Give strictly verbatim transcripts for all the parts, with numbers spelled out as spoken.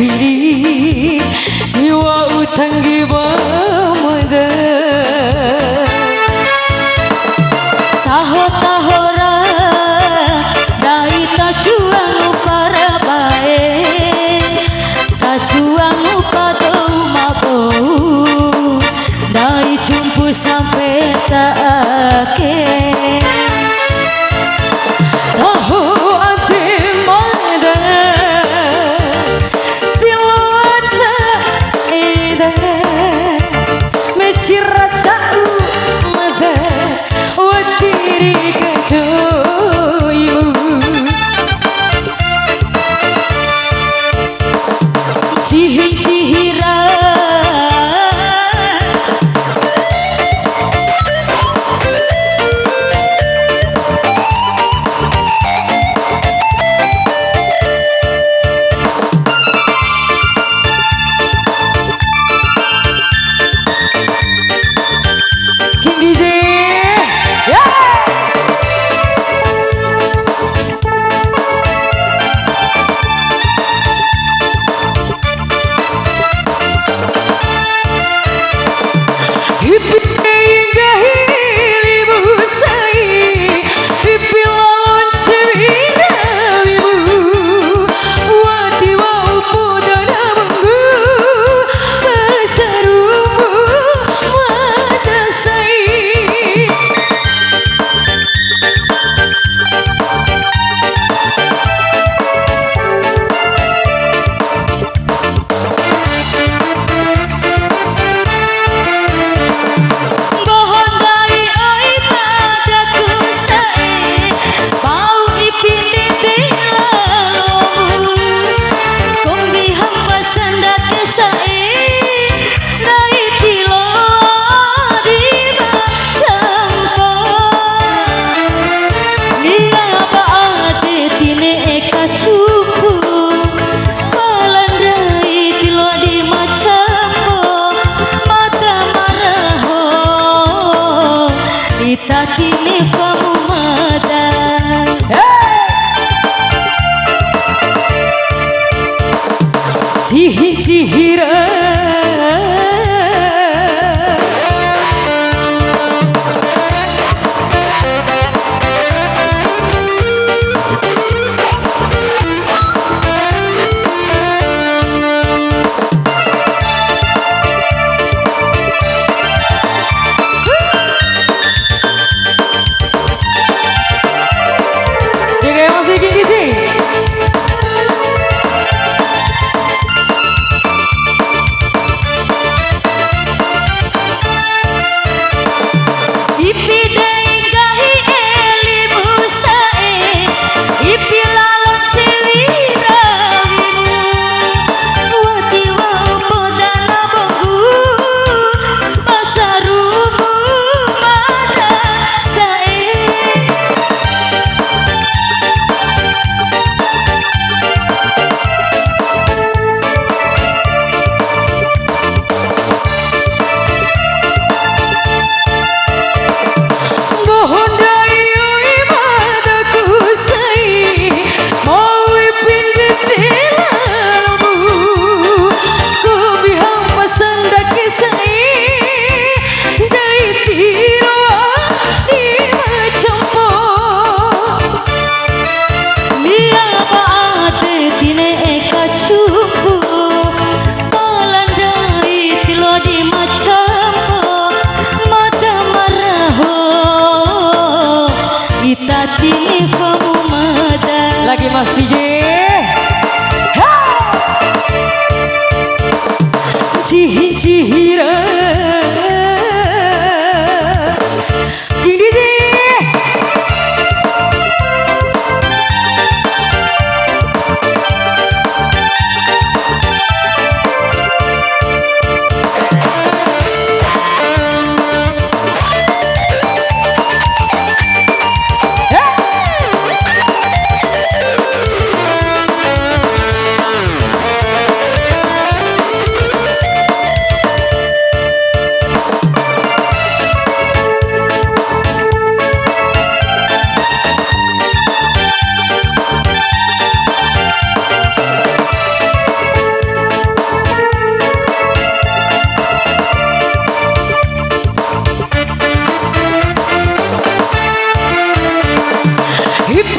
Diri, iwa utanggi bamada. Taho-taho ra, dai ta cuangu para bae, ta cuangu pa dou ma bou, dai cumpu sampe ta ake. Taho ade mada, tiloata ede, mecira ca'u mada, watiri kacoyu. Cihi-cihi ra.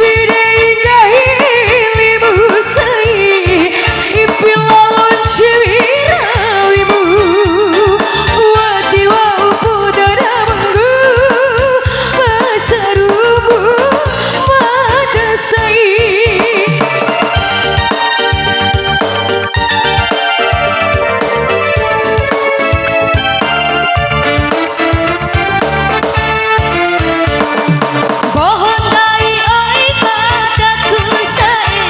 Pidei nggahi limu sai, ipi lalon ciwi rawimu, wati wa'u poda da manggu, pasarumu mada sai. Boho ndai oi padaku sa'e,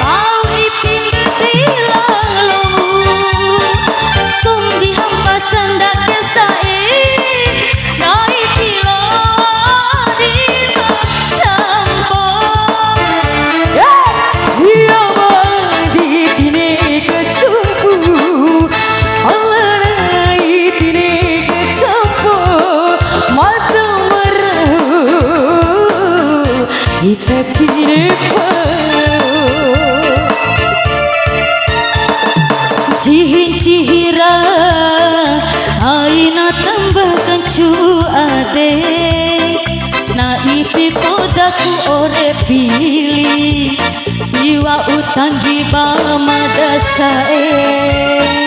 bau ipi ndede lalomu, tumbi hampa sandake sa'e, ndai tilo di ma sampo. Hei! Iyo ma di tine kacumpu, ala ndai tine kacampo, mada marahu ita tine pa. Ncihi-ncihi ra aina tamba kancu ade, na ipi podaku ore pili, iwa utanggi ba mada sa'e.